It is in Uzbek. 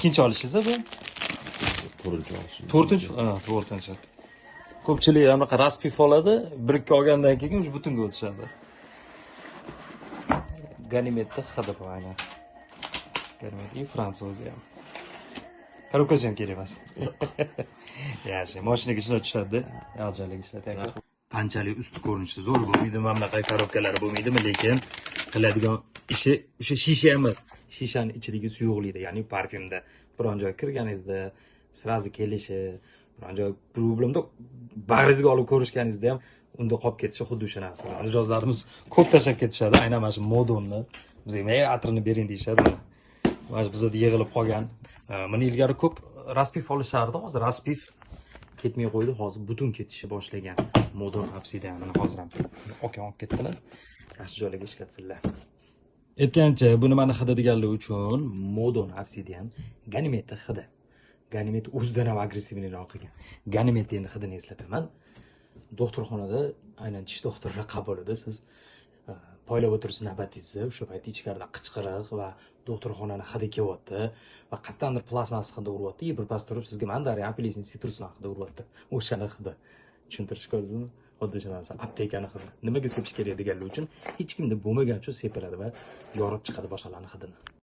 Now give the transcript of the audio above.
Ikkinchi olishingiz bu? To'rtinchi olishim. To'rtinchi, ha, to'rtinchi. Ko'pchilik anaqa распив oladi, bir ikki olgandan keyin уже butunga o'tishadi. Ganimedni hidi bu aynan. Ganimed и француз ham. Коробка si ham kerak emas. Yaxshi, mashinaga shunday tushadi. Yoqjalik ishlatyapti. Qanchalik usti ko'rinishi zo'r bo'lmaydi, mana bunaqa коробка lari bo'lmaydimi, lekin qiladigan ishi o'sha shisha emas. Shishani ichidagi suyuqlikda, ya'ni parfyumda. Biron joy kirganingizda сразу kelishi, biron joy problemda bag'ringizga olib ko'rishganingizda ham unda qolib ketishi xuddi o'sha narsa. Mijozlarimiz ko'p tashlab ketishadi, aynan mana shu Modonni. Bizga "Ey, atrini bering" deyishadi. Mana shu bizada yig'ilib qolgan. Buni ilgari ko'p распив olishardi, hozir распив ketmay qo'ydi, hozir butun ketishni boshlagan. Modon Obsidian mana hozir ham oka olib ketdilar. Yaxshi joylarga ishlatsinlar. Aytgancha, bu nimani hidi deganlar uchun Modon Obsidian Ganimedni hidi. Ganimed o'zidan ham агрессивный roq qilgan. Ganimed endi hidini eslataman. Doktorxonada aynan tish doktorlar qabulida siz poylab o'tiribsiz navbatingizni, o'sha paytda ichkaridan qichqiriq va doktorxonani hidi kelyapti va qayerdandir plastmassa hidi uryapti, и birpas turib sizga mandarin, apelsin, sitruslar hidi uryapti. O'shani hidi. Tushuntirish ko'rdingizmi? Xuddi shu narsa, aptekani hidi. Nimaga sepish kerak deganlar uchun hech kimda bo'lmagan uchun sepiladi va yorib chiqadi boshqalarning hidini.